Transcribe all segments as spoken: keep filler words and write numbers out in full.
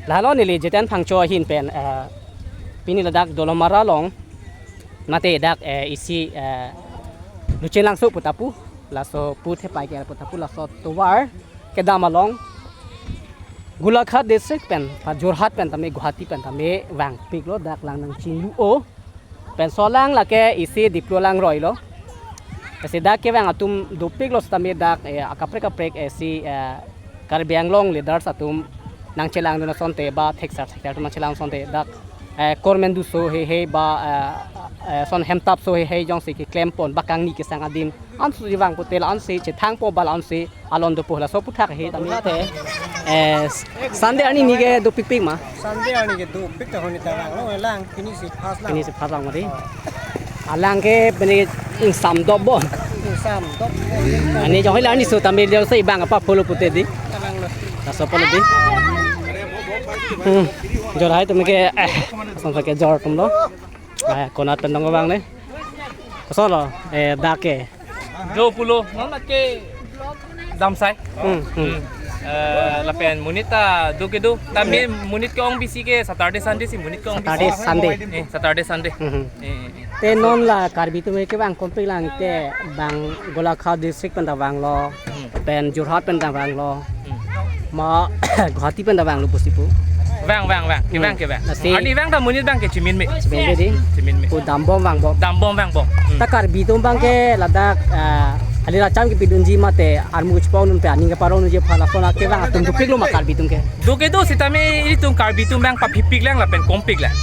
Lalo neli Jiten Phangcho ahin pen, eh, pini ladak Dolamara along, mate dak, eh, isi, eh, Luchen Langso pu ta pu, laso pu thepai ke pu ta pu, laso tovar kedam along Golaghat district pen, pa Jorhat pen tame, Guwahati pen tame vangpiklo, dak lang nangchinglu-o. Penso lang lake isi Diplu alangroi lo. Isi dak kevang atum dopiklo setame dak, eh, akaprek kaprek, eh, si, eh, Karbi Anglong leaders atum nangchelangdun asonte ba theksar theksar atum nangchelang asonte dak, eh, kormen duso heihei ba, eh, eh, son hemtap so heihei jongsi keklempon ba kangni kesang adim. Ansi vang putel ansi chethangpo bal ansi alon dopo laso aputhak he tame. Te, eh, Sunday arni neke dopikpik ma? Sunday arni ke dopik ta honi ta lang lo lang pini si first lang. Pini si first lang mari. Alang ke pini ingsam dop bo. Ingsam dop. Ani jong hila arni so tame dia se bang apa follow pute di. Lang lo. Laso follow di. Hmm. Jorhai tame ke, eh, sampai ke jor atum lo. Ah, konat pen dong abang ne. Kosonlo, eh, dak ke. Jo pulo, non ke damsai. Hmm, hmm. Hmm. Eh, lapen monit ta do kedo. Tame monit ke-ong bisi ke Saturday Sunday si monit ke-ong bisi. Saturday Sunday. Eh, Saturday Sunday. Hmm, hmm. Eh, eh, eh. Te non la Karbi atum kevang kompik lang te bang Golaghat district pen ta vanglo. Hmm. Pen Jorhat pen ta vanglo. Hmm. Ma Guwahati pen ta vanglo pusi pu. Vang, vang, vang. Kevang, hmm, kevang. Lasi arni vang ta monit abang ke chimin me. Chimin me di. Chimin me. Pu dambom vangbom. Dambom vangbom. Hmm. Ta Karbi atum abang ke ladak, ah, hali racham kepidunji mate armu chepongdun pe aning keparongdunji aphan lason kevang atum dopiklo ma Karbi atum ke. Do kedo setame ilitum Karbi atum abang paphipik lang lapen kompik lang.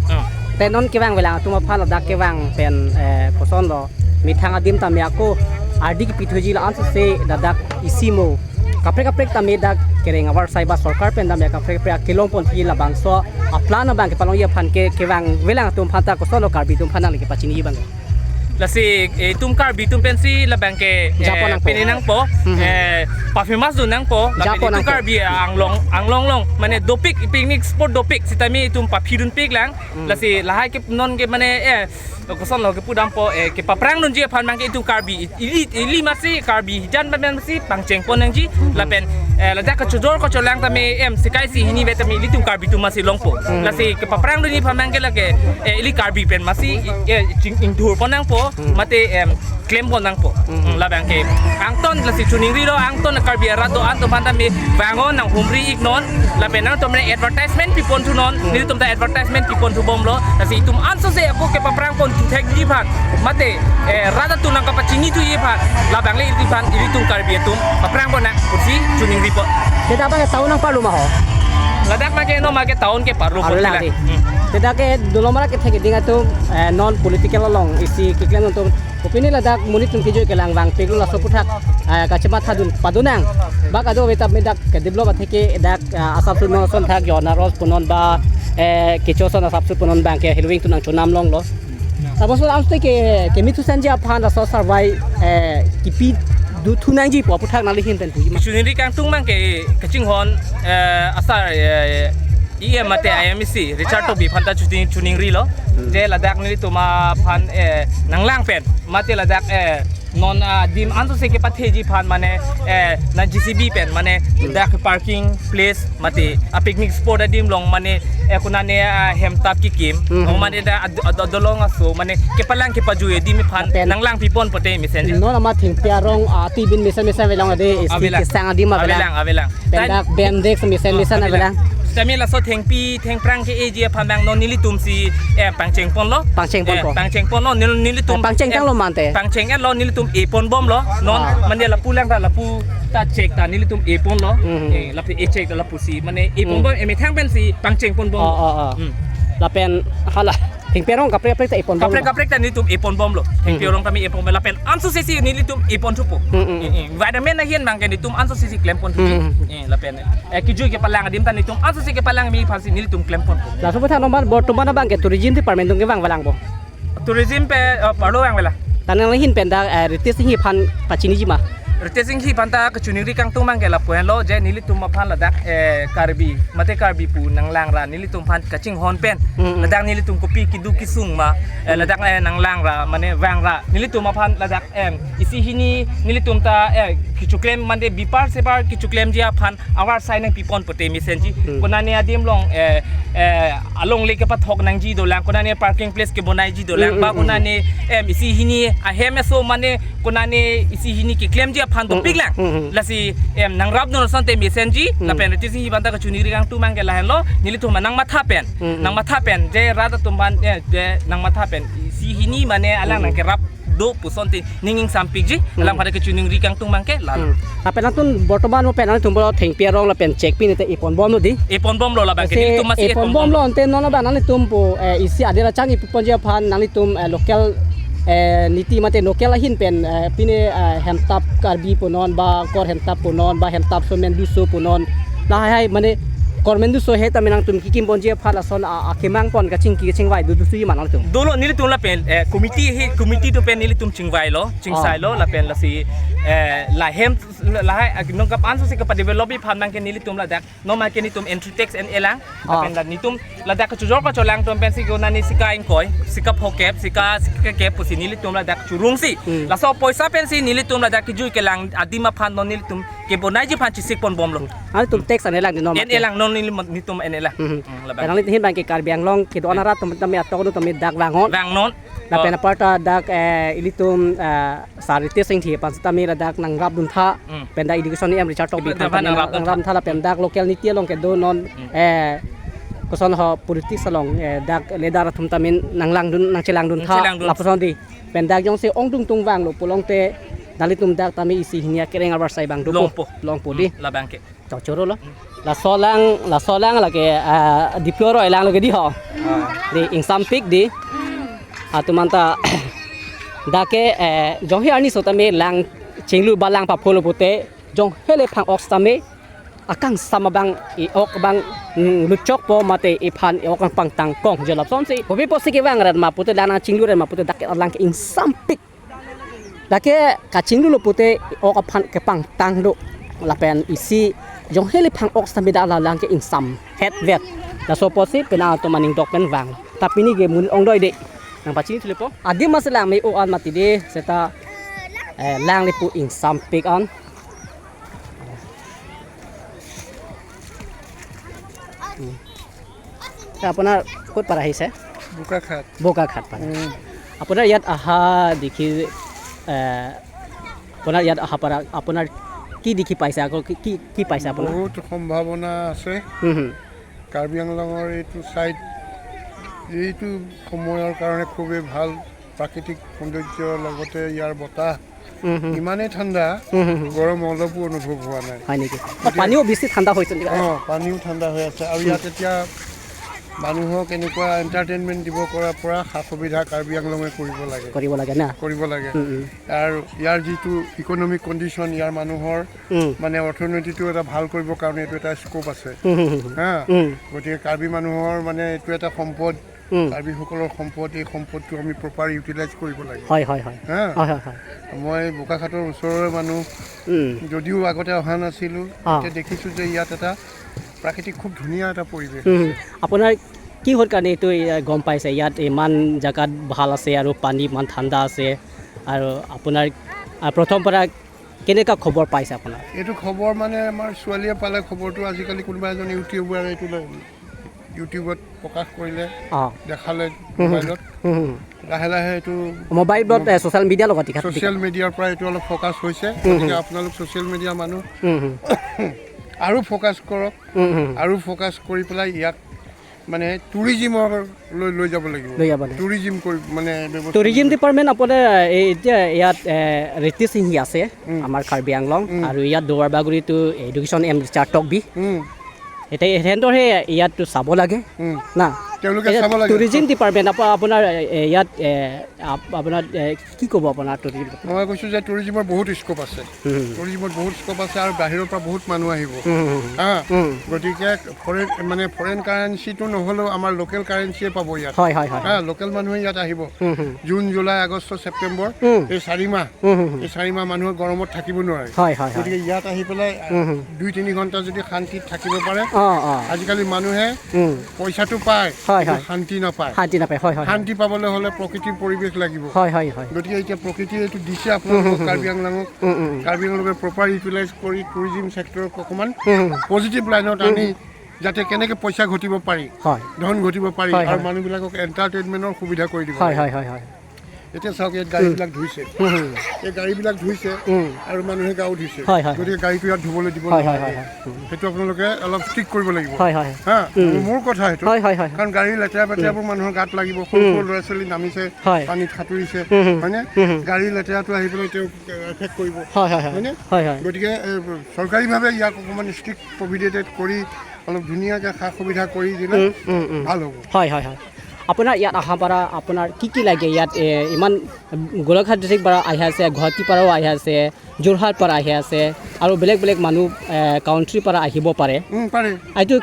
Hmm. Te non kevang avelang atum aphan ladak kevang pen, eh, kosonlo. Methang adim tame ako ardi kepithuji la ansi se ladak isi mo. Kaprek kaprek tame dak kereng avarsai ba sorkar pen tame kaprek kaprek kelongponji labangso aplan abang kepalongji aphan ke kevang avelang atum aphan ta kosonlo Karbi atum aphan nangli kepachini abang. Lasi, eh, itum Karbi atum pensi labang ke, eh, japon nangpo. Pini nangpo, hmm, eh, pa-famous dun nangpo, lapen japon itum nangpo. Karbi Anglong, Anglong along, mane dopik picnic spot dopik, setame itum paphidunpik lang, hmm, lasi lahai ke non ke mane, eh, kosonlo kepu dampo, eh, kepaprangdunji aphan abang ke itum Karbi, ili, ili masi Karbi hijan abang masi pangchengpon nangji, lapen, eh, ladak kachojor kacholang tame, em, sekai si hini ve tame ilitum Karbi atum masi longpo. Hmm. Lasi kepaprangdunji aphan abang ke lake, eh, ili Karbi pen masi, eh, ching ingthurpon nangpo, hmm, mate, em, klempon nangpo. Hmm. Hmm, labang ke. Angton lasi choningrilo, angton Karbi arat do-an atum aphan tame vangon nanghumri iknon, lapen nangtum advertisement piponthunon, hmm, nelitum ta advertisement piponthubomlo, lasi itum ansose ako kepaprangponthu thekji aphan, mate, eh, rat atum nangkapachinithuji aphan, labang le ilitum aphan, ilitum Karbi atum, paprangpon nang, pusi choningripo. Te dak abang ke town nangparlo ma ho? Ladak abang ke non abang ke town ke parlo. Parlo pon lang lang di. Hmm. Te dak ke Dolamara kethek keding atum, eh, non political along isi keklem atum. Kopine ladak monit atum kejui kelang vangpiklo laso aputhak, eh, kachemathadun padun nang. Ba kadokave tame dak kedevelop atheke dak, eh, asapso non ason thak jo na ros punon ba, eh, kecho ason asapso punon abang ke heloving atum nangchonam longlo. Suppose la ansi ke, kemithu sanji aphan laso survey, eh, kipi dothu nangji pu aputhak nangli ahin pen puji ma? Choningri kangtung abang ke kachinghon, eh, asar, eh, E M mate I M A C, Richard Tokbi aphan ta choning, choningrilo. Hmm. Je ladak nelitum aphan, eh, nanglang pen, mate ladak, eh, non, ah, adim ansose kepatheji aphan mane, eh, na J C B pen mane, hmm, dak parking place mate a picnic spot adim along mane, eh, konane, ah, hemtap kekim. Hmm. O mane dak ad-, ad-, ad-, adolong aso mane kepalang kepajui adim aphan, lapen nanglang pipon pote mesen je. Non amat thengpi arong, ah, tibin mesen mesen avelang ade, isi avelang. Kesang adim avelang. Avelang, avelang. Pen dak bendex mesen mesen avelang. Tame laso thengpi thengphrang ke-eji aphan abang non nelitum si, eh, pangchengponlo. Pangchengponpo. Eh, pangchengponlo, nel-, nelitum, eh, pangchengtanglo mante. Pangcheng-etlo nelitum eponbomlo. Non, ah, mane lapu lang ta lapu ta check ta nelitum eponlo. Mhm. Eh, lapu e-check ta lapusi mane eponbom, mhm, eh, methang pensi pangchengponbom. Oh, oh, oh. Hmm. Lapen hala thengpi arong kaprek kaprek ta eponbom. Kaprek kaprek ta nelitum eponbomlo. Thengpi, hmm, arong tame eponbom lapen ansose si nelitum eponthupo. Hmm, hmm. Eh, eh. Environment ahin abang ke nelitum ansose si klemponthuji. Hmm, hmm. Eh, lapen, eh, kejui kepalang adim ta nelitum ansose kepalangji aphansi nelitum klemponpo. Laso aputhak non bortoman abang ke tourism department atum kevang avelang bo? Tourism pen, eh, parlo vang avelang. Tanang ahin pen dak, eh, Ritesh Enghi aphan pachiniji ma? Ritesh Enghi aphanta kachiningri kangtung abang ke lapu henlo, je nelitum aphan ladak, eh, Karbi, mate Karbi pu nanglangra, nelitum aphan kachinghon pen. Mm, mm. Ladak nelitum kopi keduk kesung ma, eh, Mm. ladak, eh, nanglangra, mane vangra. Nelitum aphan ladak, em, isi hini nelitum ta, eh, kechoklem mane bipar separ kechoklemji aphan avarsai nangpipon pute mesenji. Hmm. Konane adim along, eh, eh, alongle kepathok nangji dolang, konane parking place kebonaiji dolang, Hmm, ba hmm, hmm. konane, em, isi hini ahem eso mane konane isi hini keklemji aphan Hmm, dopik lang. hmm, hmm. Lasi, em, nangrapdun asonte mesenji, Hmm. lapen Ritesh Enghi aphanta kachiningri kangtung abang ke lahenlo, nelitum nangmatha pen, Hmm, hmm. nangmatha pen, je rat atum aphan, eh, je nangmatha pen, isi hini mane alang Hmm. nangkerap do pusonte ning ingsampikji, Hmm. alang pada kachiningri kangtung abang ke lalo. Hmm. Lapen nangtum bortoman mo pen nangtum boro thengpi arong lapen chek pi nete iponbomlo di. Iponbomlo labang ke, Ese nelitum masih iponbomlo iponbomlo. Ante non abang nangtum pu, eh, isi adir achang iponji aphan nangtum, eh, local, eh, niti mate local ahin pen, eh, pine, eh, hemtap Karbi punon ba kor hemtap punon ba hemtap somen duso punon. Lahai hai mane kormen duso he tame nangtum kekimponji aphan lason a, akemang pon kachingki kachingvai do duso iman nangtum. Dolo nelitum lapen, eh, committee he, committee atum pen nelitum chingvailo, chingsailo, Ah. lapen lasi, eh, lahem, lahai, ah, nong kap anso si kapa develop aphan abang ke nelitum ladak, non abang ke nelitum entry tax en-e lang, Ah. lapen la nelitum ladak kachojor kacholang atum pensi konane sika ingkoi, sika phokep, sika, sika kep pusi nelitum ladak churungsi. Hmm. Laso poisa pensi nelitum ladak kejui kelang adim aphan non nelitum kebonaiji aphan chesik ponbomlo. Nangtum tax en-e lang di non En-e mate. lang non neli, nelitum en-e lang. Hmm. Hmm, labang. Karena ini bang ke Karbi Anglong kedo-an arat atum tame atok atum tame dak vangnon. Vangnon. Lapen Oh. aparta dak, eh, ilitum, eh, Sir Ritesh Enghi aphan sitame ladak nangrapdun tha. Hmm. Pen dak education E M Richard Tokbi Ilitum aphan aphan nangrapdun tha. nangrapdun tha lapen dak local niti along kedo non, Hmm. eh, koson ho politics along, eh, dak leader atum tame nanglangdun, nangchelangdun tha. Nangchelangdun. Lapuson di. Pen dak jongsi ongdung tung vanglo pulote nanglitum dak tame isi hini akereng avarsai abang dopo. Longpo. Longpo di. Hmm, labang ke. Chok choro lo. Laso alang, laso alang lake, ah, Diphu aroi alang lake di ho. Ah. Di ingsampik di. Atum anta dak ke, eh, jonghe arni so tame lang chinglu ba lang paphulo pute, jonghe le phang-ok sitame akangsam abang, e-ok abang, mm, luchokpo mate iphan e-ok abang pangtang kong je lapusonsi. Kopi pusi kevang rat ma pute, lang nangchinglu rat ma pute dak ke alang ke ingsampik. Lake kachinglulo pute ok aphan kepangtang do. Lapen isi jonghe le phang-ok sitame dak la lang ke ingsamhet vet. Laso apotsi penang atum aning dok pen vang. Ta pini ke monit ongdoi de. Nangpachini thulepo. Adim aselang me-o an mati de seta, eh, lang le pu ingsampik an. Hmm. তা আপোনাৰ ক'ত পাৰ আহিছে? বোকাখাট। বোকাখাট পাৰ। উম। আপোনাৰ ইয়াত অহা দেখি, এ, আপোনাৰ ইয়াত অহা পৰা আপোনাৰ কি দেখি পাইছে? আকৌ কি, কি, কি পাইছে আপোনাৰ? বহুত সম্ভাৱনা আছে। হুম, হুম। কাৰ্বি আংলঙৰ এইটো ছাইড, এইটো সময়ৰ কাৰণে খুবেই ভাল। প্ৰাকৃতিক সৌন্দৰ্য, লগতে ইয়াৰ বতাহ হুম, হুম। ইমানেই ঠাণ্ডা, হুম, হুম, হুম। গৰম অলপো অনুভৱ হোৱা নাই। হয় নেকি? গতিকে পানীও বেছি ঠাণ্ডা হৈছে নেকি? অ, পানীও ঠাণ্ডা হৈ আছে। আৰু ইয়াত এতিয়া মানুহক এনেকুৱা এণ্টাৰটেইনমেণ্ট দিব পৰা, পৰা সা সুবিধা কাৰ্বি আংলঙে কৰিব লাগে। কৰিব লাগে না? কৰিব লাগে। উম, উম। আৰু ইয়াৰ যিটো ইকনমিক কণ্ডিশ্যন, ইয়াৰ মানুহৰ উম। মানে অৰ্থনীতিটো এটা ভাল কৰিবৰ কাৰণে এইটো এটা স্ক'প আছে। উম, হুম, হুম, হুম। হা? উম। গতিকে কাৰ্বি মানুহৰ মানে এইটো এটা সম্পদ, উম। কাৰ্বিসকলৰ সম্পদ, এই সম্পদটো আমি প্ৰপাৰ ইউটিলাইজ কৰিব লাগে। হয়, হয়, হয়। হা? হয়, হয়, হয়। মই বোকাখাটৰ ওচৰৰে মানুহ, উম। যদিও আগতে অহা নাছিলোঁ, অ। এতিয়া দেখিছোঁ যে ইয়াত এটা প্ৰাকৃতিক খুব ধুনীয়া এটা পৰিৱেশ উম। আছে। আপোনাৰ কিহৰ কাৰণে এইটো, এ, গম পাইছে? ইয়াত ইমান জেগাত ভাল আছে আৰু পানী ইমান ঠাণ্ডা আছে আৰু আপোনাৰ, আ, প্ৰথম পৰা কেনেকুৱা খবৰ পাইছে আপোনাৰ? এইটো খবৰ মানে আমাৰ ছোৱালীয়ে পালে খবৰটো, আজিকালি কোনোবা এজন ইউটিউবাৰ এইটো লয়। ইউটিউবত প্ৰকাশ কৰিলে, অ। দেখালে হুম, হুম। মোবাইলত। হুম, হুম। লাহে লাহে এইটো মোবাইলত, এ, ছ'চিয়েল মিডিয়াৰ লগত দিখা-, ছ'চিয়েল মিডিয়াৰ পৰা এইটো অলপ ফ'কাছ হৈছে। হুম, গতিকে হুম। আপোনালোক ছ'চিয়েল মিডিয়া মানুহ হুম, হুম। আৰু ফ'কাছ কৰক। হুম, হুম। আৰু ফ'কাছ কৰি পেলাই ইয়াক মানে টুৰিজিমৰ লৈ, লৈ যাব লাগিব। লৈ যাব লাগিব। টুৰিজিম কৰি মানে ব্যৱস্থা টুৰিজিম কৰিব। ডিপাৰ্টমেণ্ট আপোনাৰ এই এতিয়া ইয়াত, এ, ৰিতেশ সিংহী আছে, উম। আমাৰ কাৰ্বি আংলং, উম। আৰু ইয়াত দুৱাৰবাগুৰিটো এডুকেশ্যন এম ৰিচাৰ্ড টকবি। উম। এতিয়া সিহঁতৰ সেই ইয়াততো চাব লাগে, উম। না? তেওঁলোকে এতিয়া চাব লাগে। টুৰিজিম ডিপাৰ্টমেণ্ট, আপো-, আপোনাৰ, এ, এ, ইয়াত, এ, আপ-, আপোনাৰ, এ, কি ক'ব আপোনাৰ টুৰিজিম? মই কৈছোঁ যে টুৰিজিমৰ বহুত স্ক'প আছে। হুম। টুৰিজিমত বহুত স্ক'প আছে আৰু বাহিৰৰ পৰা বহুত মানুহ আহিব। হুম, হুম, হুম। হা? হুম। গতিকে ফৰেইন, মানে, ফৰেইন কাৰেঞ্চিটো নহ'লেও আমাৰ লোকেল কাৰেঞ্চিয়ে পাব ইয়াত। হয়, হয়, হয়, হা, হয়। লোকেল মানুহে ইয়াত আহিব। হুম, হুম। জুন, জুলাই, আগষ্ট, ছেপ্টেম্বৰ, হুম। এই চাৰি মাহ, হুম, হুম, হুম। এই চাৰি মাহ মানুহে গৰমত থাকিব নোৱাৰে। হয়, হয়, হয়। গতিকে ইয়াত আহি পেলাই, হুম, হুম। দুই তিনি ঘণ্টা যদি শান্তিত থাকিব পাৰে, অ, অ। আজিকালি মানুহে হুম। পইচাটো পায়, হয়, কিন্তু হয়। শান্তি নাপায়। শান্তি নাপায়, হয়, হয়, হয়। শান্তি পাবলৈ হ'লে প্ৰকৃতিৰ পৰিৱেশ লাগিব। হয়, হয়, হয়। গতিকে এতিয়া প্ৰকৃতিয়ে এইটো দিছে আপোনালোকক, হুম, হুম, হুম, কাৰ্বি হুম। আংলঙক। হুম, হুম, হুম। কাৰ্বি আংলঙে প্ৰপাৰ ইউটিলাইজ কৰি টুৰিজিম ছেক্টৰক অকণমান হুম, হুম। পজিটিভ লাইনত হুম, আনি হুম। যাতে কেনেকে পইচা ঘটিব পাৰি, হয়। ধন ঘটিব পাৰি, হয়, আৰু হয়। মানুহবিলাকক এণ্টাৰটেইনমেণ্টৰ সুবিধা কৰি দিব হয়, লাগে। হয়, হয়, হয়। এতিয়া চাওক, ইয়াত গাড়ীবিলাক ধুইছে। হুম, হুম। এই গাড়ীবিলাক ধুইছে হুম। আৰু মানুহে গাও ধুইছে। হয়, হয়, হয়। গতিকে গাড়ীটো ইয়াত ধুবলৈ দিব হয়, হয়, নালাগে। হয়, হয়। হুম। সেইটো আপোনালোকে অলপ ষ্ট্ৰিক্ট কৰিব লাগিব। হয়, হয়। হা? হুম। মোৰ কথা সেইটো। হয়, হয়, হয়। কাৰণ গাড়ী লেতেৰা হুম। পেতেৰাবোৰ মানুহৰ গাত লাগিব। সৰু হুম। সৰু ল'ৰা ছোৱালী নামিছে, হয়। পানীত সাঁতুৰিছে, হুম, হুম। হয়নে? হুম, হুম। গাড়ী লেতেৰাটো আহি পেলাই তেওঁক এফেক্ট কৰিব। হয়, হয়, হয়। হয়নে? হয়, হয়। গতিকে, এ, চৰকাৰীভাৱে ইয়াক অকণমান ষ্ট্ৰিক্ট প্ৰভিডেণ্টেড কৰি অলপ ধুনীয়াকৈ সা সুবিধা কৰি দিলে হুম, হুম, হুম। ভাল হ'ব। হয়, হয়, হয়। আপোনাৰ ইয়াত অহাৰ পৰা আপোনাৰ কি কি লাগে? ইয়াত, এ, ইমান গোলাঘাট ডিষ্ট্ৰিক্ট পৰা আহি আছে, গুৱাহাটীৰ পৰাও আহি আছে, যোৰহাট পৰা আহি আছে, আৰু বেলেগ বেলেগ মানুহ, এ, কাউণ্ট্ৰিৰ পৰা আহিব পাৰে। উম, পাৰে। এইটো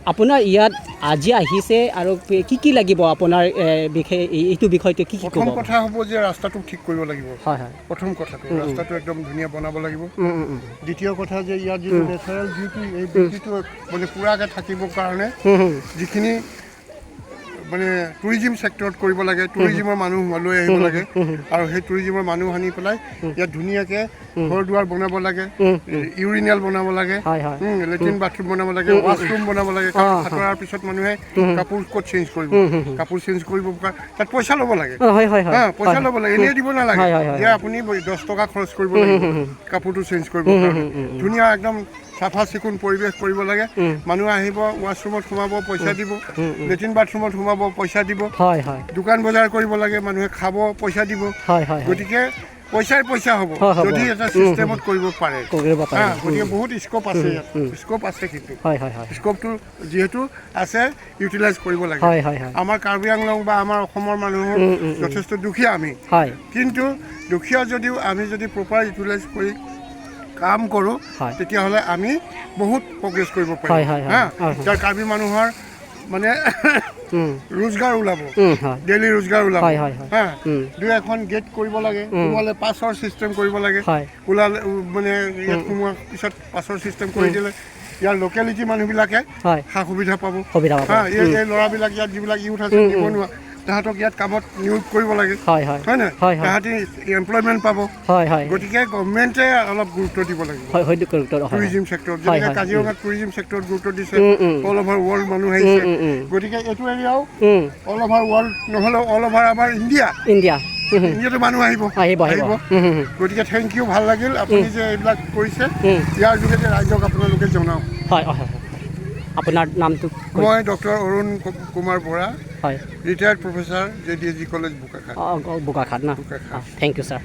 আপোনাৰ ইয়াত আজি আহিছে আৰু কি কি লাগিব আপোনাৰ, এ, বিষয়ে, এই-, এইটো বিষয়টো কি কি প্ৰথম ক'ব? কথা হ'ব যে ৰাস্তাটো ঠিক কৰিব লাগিব। হয়, হয়। প্ৰথম কথাটো, উম, উম। ৰাস্তাটো একদম ধুনীয়া বনাব লাগিব। উম, উম, উম। দ্বিতীয় কথা যে ইয়াত যিটো উম। নেচাৰেল বিউটি, এই উম। বিউটিটো মানে পূৰাকৈ থাকিবৰ কাৰণে উম, উম। যিখিনি মানে টুৰিজিম ছেক্টৰত কৰিব লাগে, উম, উম। টুৰিজিমৰ মানুহ লৈ আহিব উম, উম। লাগে। উম, উম। আৰু সেই টুৰিজিমৰ মানুহ আনি পেলাই উম। ইয়াত ধুনীয়াকৈ উম। ঘৰ দুৱাৰ বনাব লাগে, উম, উম। ইউৰিনেল বনাব লাগে, হয়, হয়। উম, লেট্ৰিন উম। বাথৰুম বনাব লাগে, উম, উম, উম। ৱাছৰুম বনাব লাগে, কাৰণ অ, সাঁতোৰাৰ হয়। পিছত মানুহে উম, উম। কাপোৰ ক'ত চেঞ্জ কৰিব? উম, উম, উম। কাপোৰ চেঞ্জ কৰিব পৰা তাত পইচা ল'ব লাগে। অ, হয়, হয়, হয়। হা, পইচা হয়, হয়। ল'ব লাগে, উম। এনেই দিব নালাগে হয়, হয়, হয়, যে হয়। আপুনি দহ টকা খৰচ কৰিব উম, উম, লাগিব উম, উম। কাপোৰটো চেঞ্জ কৰিবৰ উম, উম, কাৰণে। উম, উম, উম। ধুনীয়া একদম চাফা চিকুণ পৰিৱেশ কৰিব লাগে। উম। মানুহ আহিব, ৱাছৰুমত সোমাব, পইচা উম। দিব। উম, উম। লেট্ৰিন বাথৰুমত সোমাব, পইচা দিব। হয়, হয়। দোকান বজাৰ কৰিব লাগে, মানুহে খাব, পইচা দিব। হয়, হয়, হয়। গতিকে পইচাই পইচা হ'ব, হয়, হ'ব। যদি এটা উম, হুম। ছিষ্টেমত কৰিব পাৰে। কৰিব পাৰে। হা, উম। গতিকে বহুত স্ক'প আছে উম, ইয়াত। উম। স্ক'প আছে কিন্তু। হয়, হয়, হয়। স্ক'পটো যিহেতু আছে, ইউটিলাইজ কৰিব লাগে। হয়, হয়, হয়। আমাৰ কাৰ্বি আংলং বা আমাৰ অসমৰ মানুহৰ উম, উম, উম। যথেষ্ট দুখীয়া আমি। হয়। কিন্তু দুখীয়া যদিও আমি যদি প্ৰপাৰ ইউটিলাইজ কৰি কাম কৰোঁ, হয়। তেতিয়াহ'লে আমি বহুত প্ৰগ্ৰেছ কৰিব পাৰিম। হয়, হয়, হয়। হা? হয়, হয়। এতিয়া কাৰ্বি মানুহৰ মানে উম। ৰোজগাৰ ওলাব। উম, হয়। ডেইলি ৰোজগাৰ ওলাব। হয়, হয়, হয়। হা? উম। দুই এখন গেট কৰিব লাগে, উম। সোমালে পাছৰ ছিষ্টেম কৰিব লাগে। হয়। ওলালে, উ, মানে ইয়াত উম। সোমোৱাৰ পিছত পাছৰ ছিষ্টেম কৰি উম। দিলে ইয়াৰ লোকেলিটি মানুহবিলাকে হয়। সা সুবিধা পাব। সুবিধা পাব। হা, এই, উম। এই ল'ৰাবিলাক ইয়াত যিবিলাক ইউথ আছে উম, উম। নিবনুৱা, তাহাঁতক ইয়াত কামত নিয়োগ কৰিব লাগে। হয়, হয়। হয় নে? হয়, হয়। তাহাঁতি এমপ্লয়মেণ্ট পাব। হয়, হয়। গতিকে গভৰ্ণমেণ্টে অলপ গুৰুত্ব দিব লাগিব। হয়, হয়, গুৰুত্ব, হয়, হয়। টুৰিজিম ছেক্টৰত, হয়, যেনেকে হয়। কাজিৰঙাত উম। টুৰিজিম ছেক্টৰত গুৰুত্ব দিছে, উম, উম, উম। অল অভাৰ ৱৰ্ল্ড মানুহ উম, আহিছে। উম, উম। গতিকে এইটো এৰিয়াও উম। অল অভাৰ ৱৰ্ল্ড নহ'লেও অল অভাৰ আমাৰ ইণ্ডিয়া। ইণ্ডিয়া। উম, উম। ইণ্ডিয়াতো মানুহ আহিব। আহিব, আহিব। আহিব। উম, উম, উম। গতিকে থেংক ইউ, ভাল লাগিল আপুনি উম। যে এইবিলাক কৰিছে। উম। ইয়াৰ যোগেদি ৰাইজক আপোনালোকে জনাওক। হয়, হয়, হয়। আপোনাৰ নামটো কৈ- মই ডক্টৰ অৰুণ কু-, কুমাৰ বৰা, হয়। Retired professor, J D A G college Bokakhat. অ, অ, বোকাখাত ন? বোকাখাত। অ, থেংক ইউ, ছাৰ।